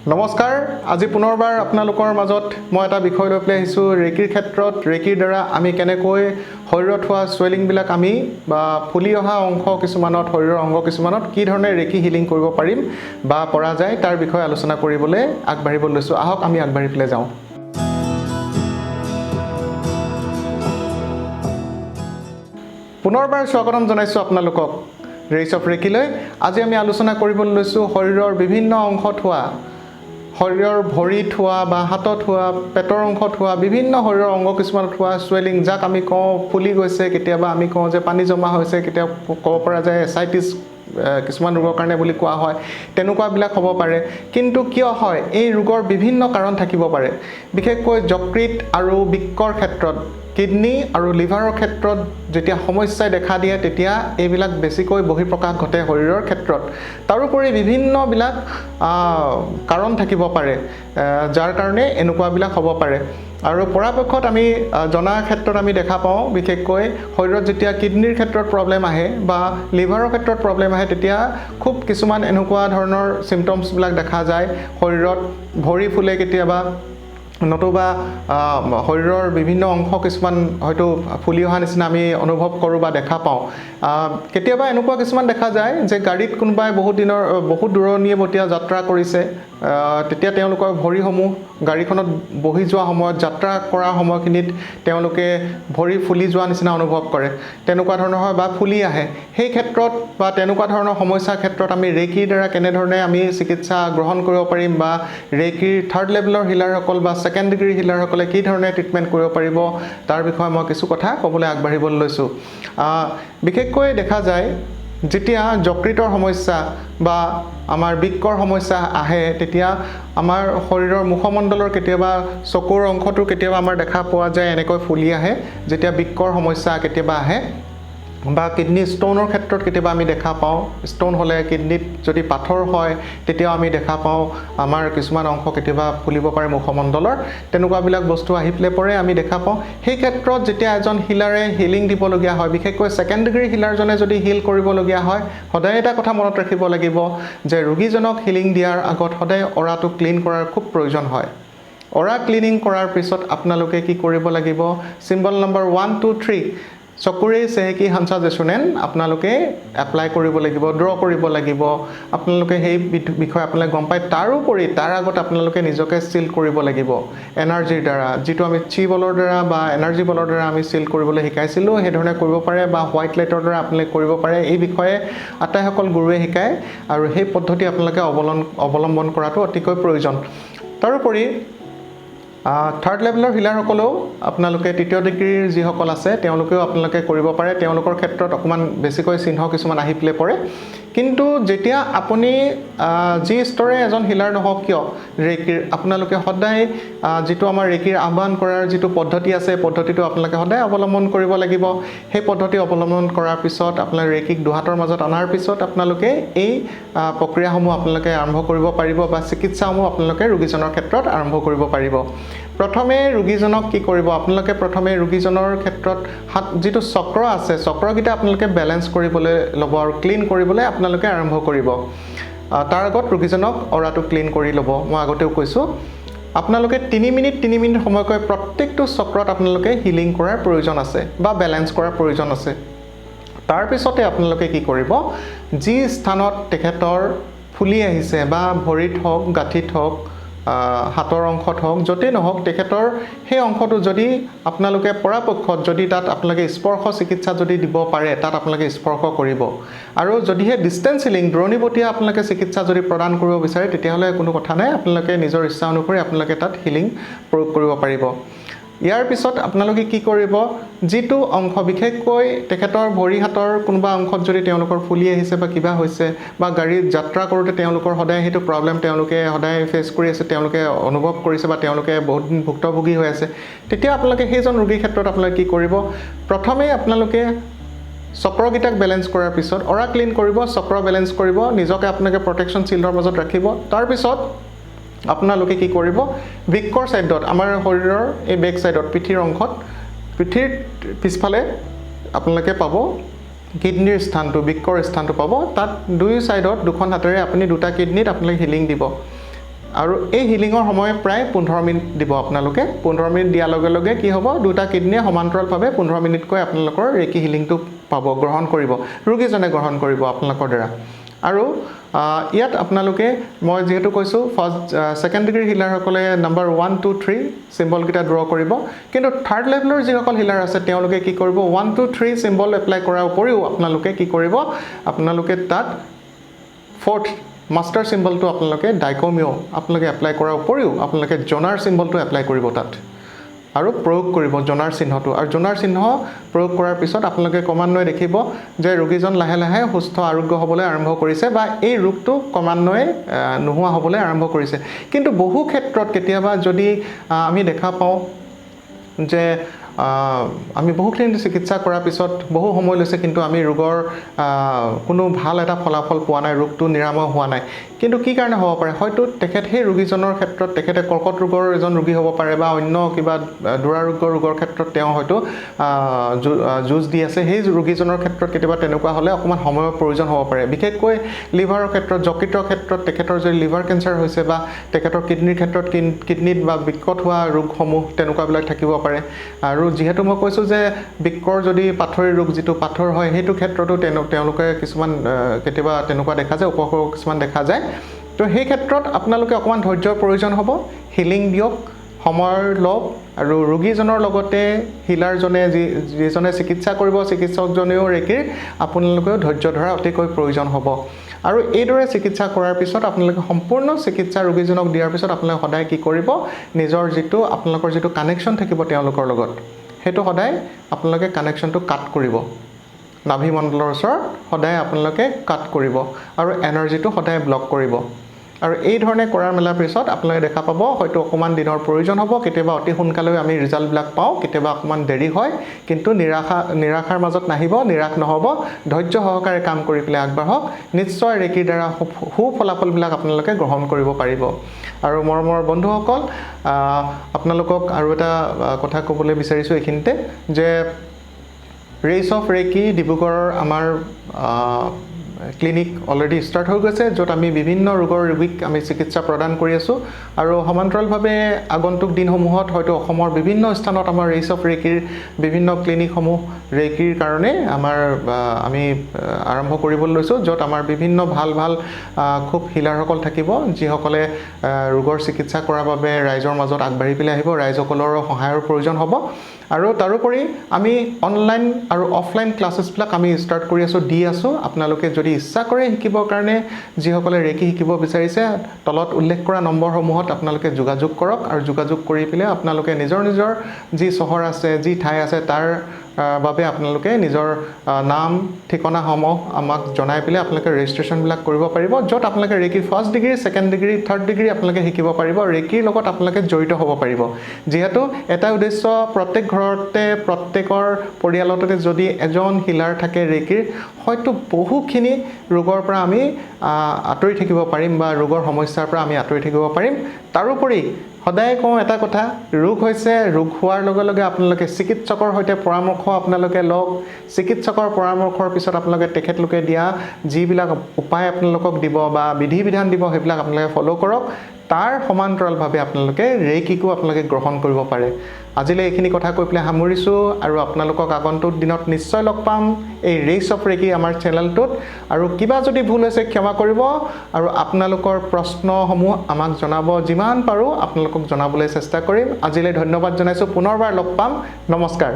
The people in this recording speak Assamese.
নমস্কাৰ। আজি পুনৰবাৰ আপোনালোকৰ মাজত মই এটা বিষয় লৈ পেলাই আহিছোঁ। ৰেকিৰ ক্ষেত্ৰত ৰেকিৰ দ্বাৰা আমি কেনেকৈ শৰীৰত হোৱা চুৱেলিংবিলাক আমি বা ফুলি অহা অংশ কিছুমানত, শৰীৰৰ অংগ কিছুমানত কি ধৰণে ৰেকি হিলিং কৰিব পাৰিম বা পৰা যায়, তাৰ বিষয়ে আলোচনা কৰিবলৈ আগবাঢ়িব লৈছোঁ। আহক, আমি আগবাঢ়ি পেলাই যাওঁ। পুনৰবাৰ স্বাগতম জনাইছোঁ আপোনালোকক ৰেইচ অফ ৰেকিলৈ। আজি আমি আলোচনা কৰিবলৈ লৈছোঁ শৰীৰৰ বিভিন্ন অংশত হোৱা, শৰীৰৰ ভৰিত হোৱা বা হাতত হোৱা, পেটৰ অংশত হোৱা, বিভিন্ন শৰীৰৰ অংগ কিছুমানত হোৱা চুৱেলিং, যাক আমি কওঁ ফুলি গৈছে, কেতিয়াবা আমি কওঁ যে পানী জমা হৈছে, কেতিয়াবা ক'ব পৰা যায় এছাইটিছ কিছুমান ৰোগৰ কাৰণে বুলি কোৱা হয়, তেনেকুৱাবিলাক হ'ব পাৰে। কিন্তু কিয় হয়? এই ৰোগৰ বিভিন্ন কাৰণ থাকিব পাৰে। বিশেষকৈ যকৃত আৰু বৃক্কৰ ক্ষেত্ৰত, কিডনী আৰু লিভাৰৰ ক্ষেত্ৰত যেতিয়া সমস্যাই দেখা দিয়ে, তেতিয়া এইবিলাক বেছিকৈ বহিঃপ্ৰকাশ ঘটে শৰীৰৰ ক্ষেত্ৰত। তাৰোপৰি বিভিন্নবিলাক কাৰণ থাকিব পাৰে, যাৰ কাৰণে এনেকুৱাবিলাক হ'ব পাৰে। আৰু পৰাপক্ষত আমি জনা ক্ষেত্ৰত আমি দেখা পাওঁ, বিশেষকৈ শৰীৰত যেতিয়া কিডনীৰ ক্ষেত্ৰত প্ৰব্লেম আহে বা লিভাৰৰ ক্ষেত্ৰত প্ৰব্লেম আহে, তেতিয়া খুব কিছুমান এনেকুৱা ধৰণৰ চিমটমছবিলাক দেখা যায়। শৰীৰত ভৰি ফুলে কেতিয়াবা, নতুবা শৰীৰৰ বিভিন্ন অংশ কিছুমান হয়তো ফুলি অহা নিচিনা আমি অনুভৱ কৰোঁ বা দেখা পাওঁ। কেতিয়াবা এনেকুৱা কিছুমান দেখা যায় যে গাড়ীত কোনোবাই বহুত দিনৰ, বহুত দূৰণীবটীয়া যাত্ৰা কৰিছে, তেতিয়া তেওঁলোকৰ ভৰিসমূহ গাড়ীখনত বহি যোৱা সময়ত, যাত্ৰা কৰা সময়খিনিত তেওঁলোকে ভৰি ফুলি যোৱা নিচিনা অনুভৱ কৰে, তেনেকুৱা ধৰণৰ হয় বা ফুলি আহে। সেই ক্ষেত্ৰত বা তেনেকুৱা ধৰণৰ সমস্যাৰ ক্ষেত্ৰত আমি ৰেকিৰ দ্বাৰা কেনেধৰণে আমি চিকিৎসা গ্ৰহণ কৰিব পাৰিম বা ৰেকিৰ থাৰ্ড লেভেলৰ হিলাৰসকল বা ছেকেণ্ড ডিগ্ৰী হিলাৰসকলে কি ধৰণে ট্ৰিটমেণ্ট কৰিব পাৰিব, তাৰ বিষয়ে মই কিছু কথা ক'বলৈ আগবাঢ়িবলৈ লৈছোঁ। বিশেষকৈ দেখা যায়, যেতিয়া যকৃতৰ সমস্যা বা আমাৰ বৃক্কৰ সমস্যা আহে, তেতিয়া আমাৰ শৰীৰৰ মুখমণ্ডলৰ কেতিয়াবা চকুৰ অংশটো কেতিয়াবা আমাৰ দেখা পোৱা যায় এনেকৈ ফুলি আহে, যেতিয়া বৃক্কৰ সমস্যা কেতিয়াবা আহে বা কিডনী ষ্ট'নৰ ক্ষেত্ৰত কেতিয়াবা আমি দেখা পাওঁ। ষ্ট'ন হ'লে, কিডনীত যদি পাথৰ হয়, তেতিয়াও আমি দেখা পাওঁ আমাৰ কিছুমান অংশ কেতিয়াবা ফুলিব পাৰে মুখমণ্ডলৰ, তেনেকুৱাবিলাক বস্তু আহি পেলাই পৰে, আমি দেখা পাওঁ। সেই ক্ষেত্ৰত যেতিয়া এজন হিলাৰে হিলিং দিবলগীয়া হয়, বিশেষকৈ ছেকেণ্ড ডিগ্ৰী হিলাৰজনে যদি হিল কৰিবলগীয়া হয়, সদায় এটা কথা মনত ৰাখিব লাগিব যে ৰোগীজনক হিলিং দিয়াৰ আগত সদায় অৰাটো ক্লিন কৰাৰ খুব প্ৰয়োজন হয়। অৰা ক্লিনিং কৰাৰ পিছত আপোনালোকে কি কৰিব লাগিব? Symbol number 1 2 3, চকুৰে চেহেকি হাঞ্চা জেচুনেন আপোনালোকে এপ্লাই কৰিব লাগিব, ড্ৰ কৰিব লাগিব। আপোনালোকে সেই বিষয়ে আপোনালোকে গম পায়। তাৰোপৰি তাৰ আগত আপোনালোকে নিজকে চিল কৰিব লাগিব এনাৰ্জিৰ দ্বাৰা, যিটো আমি চি বলৰ দ্বাৰা বা এনাৰ্জি বলৰ দ্বাৰা আমি চিল কৰিবলৈ শিকাইছিলোঁ, সেইধৰণে কৰিব পাৰে বা হোৱাইট লাইটৰ দ্বাৰা আপোনালোকে কৰিব পাৰে। এই বিষয়ে আটাইসকল গুৰুৱে শিকায় আৰু সেই পদ্ধতি আপোনালোকে অৱলম্বন কৰাটো অতিকৈ প্ৰয়োজন। তাৰোপৰি থাৰ্ড লেভেলৰ হিলাৰসকলেও, আপোনালোকে তৃতীয় ডিগ্ৰীৰ যিসকল আছে, তেওঁলোকেও আপোনালোকে কৰিব পাৰে। তেওঁলোকৰ ক্ষেত্ৰত অকণমান বেছিকৈ চিহ্ন কিছুমান আহি পেলাই পৰে। কিন্তু যেতিয়া আপুনি যি স্তৰে এজন হিলাৰ নহওক কিয় ৰেকিৰ, আপোনালোকে সদায় যিটো আমাৰ ৰেকিৰ আহ্বান কৰাৰ যিটো পদ্ধতি আছে, সেই পদ্ধতিটো আপোনালোকে সদায় অৱলম্বন কৰিব লাগিব। সেই পদ্ধতি অৱলম্বন কৰাৰ পিছত, আপোনাৰ ৰেকিক দুহাতৰ মাজত অনাৰ পিছত আপোনালোকে এই প্ৰক্ৰিয়াসমূহ আপোনালোকে আৰম্ভ কৰিব পাৰিব বা চিকিৎসাসমূহ আপোনালোকে ৰোগীজনৰ ক্ষেত্ৰত আৰম্ভ কৰিব পাৰিব। প্ৰথমে ৰোগীজনক কি কৰিব আপোনালোকে? প্ৰথমে ৰোগীজনৰ ক্ষেত্ৰত হাত যিটো চক্ৰ আছে, চক্ৰকেইটা আপোনালোকে বেলেঞ্চ কৰিবলৈ ল'ব আৰু ক্লিন কৰিবলৈ আপোনালোকে আৰম্ভ কৰিব। তাৰ আগত ৰোগীজনক অৰাটো ক্লিন কৰি ল'ব। মই আগতেও কৈছোঁ, আপোনালোকে 3 মিনিট 3 মিনিট সময়কৈ প্ৰত্যেকটো চক্ৰত আপোনালোকে হিলিং কৰাৰ প্ৰয়োজন আছে বা বেলেঞ্চ কৰাৰ প্ৰয়োজন আছে। তাৰপিছতে আপোনালোকে কি কৰিব? যি স্থানত তেখেতৰ ফুলি আহিছে বা ভৰিত হওক, গাঁঠিত হওক, হাতৰ অংশত হওক, য'তেই নহওক, তেখেতৰ সেই অংশটো যদি আপোনালোকে পৰাপক্ষত যদি তাত আপোনালোকে স্পৰ্শ চিকিৎসা যদি দিব পাৰে, তাত আপোনালোকে স্পৰ্শ কৰিব। আৰু যদিহে ডিষ্টেঞ্চ হিলিং, দূৰণিবটীয়া আপোনালোকে চিকিৎসা যদি প্ৰদান কৰিব বিচাৰে, তেতিয়াহ'লে কোনো কথা নাই, আপোনালোকে নিজৰ ইচ্ছা অনুসৰি আপোনালোকে তাত হিলিং প্ৰয়োগ কৰিব পাৰিব। ইয়াৰ পিছত আপোনালোকে কি কৰিব? যিটো অংশ, বিশেষকৈ তেখেতৰ ভৰি হাতৰ কোনোবা অংশত যদি তেওঁলোকৰ ফুলি আহিছে বা কিবা হৈছে বা গাড়ীত যাত্ৰা কৰোঁতে তেওঁলোকৰ সদায় সেইটো প্ৰব্লেম তেওঁলোকে সদায় ফেচ কৰি আছে, তেওঁলোকে অনুভৱ কৰিছে বা তেওঁলোকে বহুত দিন ভুক্তভোগী হৈ আছে, তেতিয়া আপোনালোকে সেইজন ৰোগীৰ ক্ষেত্ৰত আপোনালোকে কি কৰিব? প্ৰথমে আপোনালোকে চক্ৰকেইটাক বেলেঞ্চ কৰাৰ পিছত অৰা ক্লিন কৰিব, চক্ৰ বেলেঞ্চ কৰিব, নিজকে আপোনালোকে প্ৰটেকশ্যন চিল্ডৰ মাজত ৰাখিব। তাৰপিছত আপোনালোকে কি কৰিব? বৃক্কৰ ছাইডত, আমাৰ শৰীৰৰ এই বেক ছাইডত, পিঠিৰ অংশত, পিঠিৰ পিছফালে আপোনালোকে পাব কিডনীৰ স্থানটো, বৃক্কৰ স্থানটো পাব। তাত দুয়ো ছাইডত দুখন হাতেৰে আপুনি দুটা কিডনীত আপোনালোকে হিলিং দিব। আৰু এই হিলিঙৰ সময় প্ৰায় 15 মিনিট দিব আপোনালোকে। 15 মিনিট দিয়াৰ লগে লগে কি হ'ব, দুটা কিডনীয়ে সমান্তৰালভাৱে 15 মিনিটকৈ আপোনালোকৰ ৰেকি হিলিংটো পাব, গ্ৰহণ কৰিব, ৰোগীজনে গ্ৰহণ কৰিব আপোনালোকৰ দ্বাৰা। আৰু ইয়াত আপোনালোকে, মই যিহেতু কৈছোঁ, ফাৰ্ষ্ট ছেকেণ্ড ডিগ্ৰী হিলাৰসকলে নাম্বাৰ 1, 2, 3 চিম্বলকেইটা ড্ৰ কৰিব, কিন্তু থাৰ্ড লেভেলৰ যিসকল হিলাৰ আছে তেওঁলোকে কি কৰিব, 1, 2, 3 চিম্বল এপ্লাই কৰাৰ উপৰিও আপোনালোকে কি কৰিব, আপোনালোকে তাত ফ'ৰ্থ মাষ্টাৰ চিম্বলটো আপোনালোকে ডাইকমিঅ' আপোনালোকে এপ্লাই কৰাৰ উপৰিও আপোনালোকে জনাৰ চিম্বলটো এপ্লাই কৰিব তাত আৰু প্ৰয়োগ কৰিব জনাৰ চিহ্নটো। আৰু জনাৰ চিহ্ন প্ৰয়োগ কৰাৰ পিছত আপোনালোকে ক্ৰমান্বয়ে দেখিব যে ৰোগীজন লাহে লাহে সুস্থ আৰোগ্য হ'বলৈ আৰম্ভ কৰিছে বা এই ৰোগটো ক্ৰমান্বয়ে নোহোৱা হ'বলৈ আৰম্ভ কৰিছে। কিন্তু বহু ক্ষেত্ৰত কেতিয়াবা যদি আমি দেখা পাওঁ যে আমি বহুখিনি চিকিৎসা কৰাৰ পিছত বহু সময় লৈছে, কিন্তু আমি ৰোগৰ কোনো ভাল এটা ফলাফল পোৱা নাই, ৰোগটো নিৰাময় হোৱা নাই। কিন্তু কি কাৰণে হ'ব পাৰে, হয়তো তেখেত সেই ৰোগীজনৰ ক্ষেত্ৰত তেখেতে কৰ্কট ৰোগৰ এজন ৰোগী হ'ব পাৰে বা অন্য কিবা দুৰাৰোগ্য ৰোগৰ ক্ষেত্ৰত তেওঁ হয়তো যুঁজ দি আছে। সেই ৰোগীজনৰ ক্ষেত্ৰত কেতিয়াবা তেনেকুৱা হ'লে অকণমান সময়ৰ প্ৰয়োজন হ'ব পাৰে। বিশেষকৈ লিভাৰৰ ক্ষেত্ৰত, যকৃতৰ ক্ষেত্ৰত তেখেতৰ যদি লিভাৰ কেঞ্চাৰ হৈছে বা তেখেতৰ কিডনীৰ ক্ষেত্ৰত কিডনীত বা বৃক্কত হোৱা ৰোগসমূহ তেনেকুৱাবিলাক থাকিব পাৰে। আৰু যিহেতু মই কৈছোঁ যে বৃক্কৰ যদি পাথৰি ৰোগ যিটো পাথৰ হয়, সেইটো ক্ষেত্ৰতো তেওঁলোকে কিছুমান কেতিয়াবা তেনেকুৱা দেখা যায়, উপসৰ্গ কিছুমান দেখা যায়। তো সেই ক্ষেত্ৰত আপোনালোকে অকণমান ধৈৰ্যৰ প্ৰয়োজন হ'ব, হিলিং দিয়ক, সময় লওক আৰু ৰোগীজনৰ লগতে হিলাৰজনে যিজনে চিকিৎসা কৰিব, চিকিৎসকজনেও ৰেকিৰ আপোনালোকেও ধৈৰ্য ধৰা অতিকৈ প্ৰয়োজন হ'ব। আৰু এইদৰে চিকিৎসা কৰাৰ পিছত আপোনালোকে সম্পূৰ্ণ চিকিৎসা ৰোগীজনক দিয়াৰ পিছত আপোনালোকে সদায় কি কৰিব, নিজৰ যিটো আপোনালোকৰ যিটো কানেকশ্যন থাকিব তেওঁলোকৰ লগত, সেইটো সদায় আপোনালোকে কানেকশ্যনটো কাট কৰিব। নাভিমণ্ডলৰ ওচৰত সদায় আপোনালোকে কাট কৰিব আৰু এনাৰ্জিটো সদায় ব্লক কৰিব। আৰু এই ধৰণে কৰাৰ মেলাৰ পিছত আপোনালোকে দেখা পাব হয়তো অকণমান দিনৰ প্ৰয়োজন হ'ব, কেতিয়াবা অতি সোনকালেও আমি ৰিজাল্টবিলাক পাওঁ, কেতিয়াবা অকণমান দেৰি হয়, কিন্তু নিৰাশাৰ মাজত নাহিব, নিৰাশ নহ'ব, ধৈৰ্য সহকাৰে কাম কৰি পেলাই আগবাঢ়ক, নিশ্চয় ৰেকিৰ দ্বাৰা সুফলাফলবিলাক আপোনালোকে গ্ৰহণ কৰিব পাৰিব। আৰু মৰমৰ বন্ধুসকল, আপোনালোকক আৰু এটা কথা ক'বলৈ বিচাৰিছোঁ এইখিনিতে যে ৰেইচ অফ ৰেকি ডিব্ৰুগড়ৰ আমাৰ ক্লিনিক অলৰেডি ষ্টাৰ্ট হৈ গৈছে, য'ত আমি বিভিন্ন ৰোগৰ ৰোগীক আমি চিকিৎসা প্ৰদান কৰি আছোঁ। আৰু সমান্তৰালভাৱে আগন্তুক দিনসমূহত হয়তো অসমৰ বিভিন্ন স্থানত আমাৰ ৰেইচ অফ ৰেকিৰ বিভিন্ন ক্লিনিকসমূহ ৰেকিৰ কাৰণে আমি আৰম্ভ কৰিবলৈ লৈছোঁ, য'ত আমাৰ বিভিন্ন ভাল ভাল খুব হিলাৰসকল থাকিব, যিসকলে ৰোগৰ চিকিৎসা কৰাৰ বাবে ৰাইজৰ মাজত আগবাঢ়ি পেলাই আহিব, ৰাইজসকলৰ সহায়ৰ প্ৰয়োজন হ'ব। আৰু তাৰোপৰি আমি অনলাইন আৰু অফলাইন ক্লাছেছবিলাক আমি ষ্টাৰ্ট কৰি আছোঁ, দি আছোঁ। আপোনালোকে যদি ইচ্ছা কৰে শিকিবৰ কাৰণে, যিসকলে ৰেকি শিকিব বিচাৰিছে, তলত উল্লেখ কৰা নম্বৰসমূহত আপোনালোকে যোগাযোগ কৰক আৰু যোগাযোগ কৰি পেলাই আপোনালোকে নিজৰ নিজৰ যি চহৰ আছে, যি ঠাই আছে, তাৰ বাবে আপোনালোকে নিজৰ নাম, ঠিকনাসমূহ আমাক জনাই পেলাই আপোনালোকে ৰেজিষ্ট্ৰেশ্যনবিলাক কৰিব পাৰিব, য'ত আপোনালোকে reiki first degree, second degree, third degree আপোনালোকে শিকিব পাৰিব, ৰেকিৰ লগত আপোনালোকে জড়িত হ'ব পাৰিব। যিহেতু এটা উদ্দেশ্য, প্ৰত্যেক ঘৰতে, প্ৰত্যেকৰ পৰিয়ালতে যদি এজন হিলাৰ থাকে ৰেকিৰ, হয়তো বহুখিনি ৰোগৰ পৰা আমি আঁতৰি থাকিব পাৰিম বা ৰোগৰ সমস্যাৰ পৰা আমি আঁতৰি থাকিব পাৰিম। তাৰোপৰি সদায় কওঁ এটা কথা, ৰোগ হৈছে, ৰোগ হোৱাৰ লগে লগে আপোনালোকে চিকিৎসকৰ সৈতে পৰামৰ্শ আপোনালোকে লওক। চিকিৎসকৰ পৰামৰ্শৰ পিছত আপোনালোকে তেখেতলোকে দিয়া যিবিলাক উপায় আপোনালোকক দিব বা বিধি বিধান দিব, সেইবিলাক আপোনালোকে ফ'ল' কৰক। তাৰ সমান্তৰালভাৱে আপোনালোকে ৰেকিকো আপোনালোকে গ্ৰহণ কৰিব পাৰে। আজিলৈ এইখিনি কথা কৈ পেলাই সামৰিছোঁ আৰু আপোনালোকক আগন্তুক দিনত নিশ্চয় লগ পাম এই ৰেইচ অফ ৰেকি আমাৰ চেনেলটোত। আৰু কিবা যদি ভুল হৈছে ক্ষমা কৰিব আৰু আপোনালোকৰ প্ৰশ্নসমূহ আমাক জনাব, যিমান পাৰোঁ আপোনালোকক জনাবলৈ চেষ্টা কৰিম। আজিলৈ ধন্যবাদ জনাইছোঁ, পুনৰবাৰ লগ পাম, নমস্কাৰ।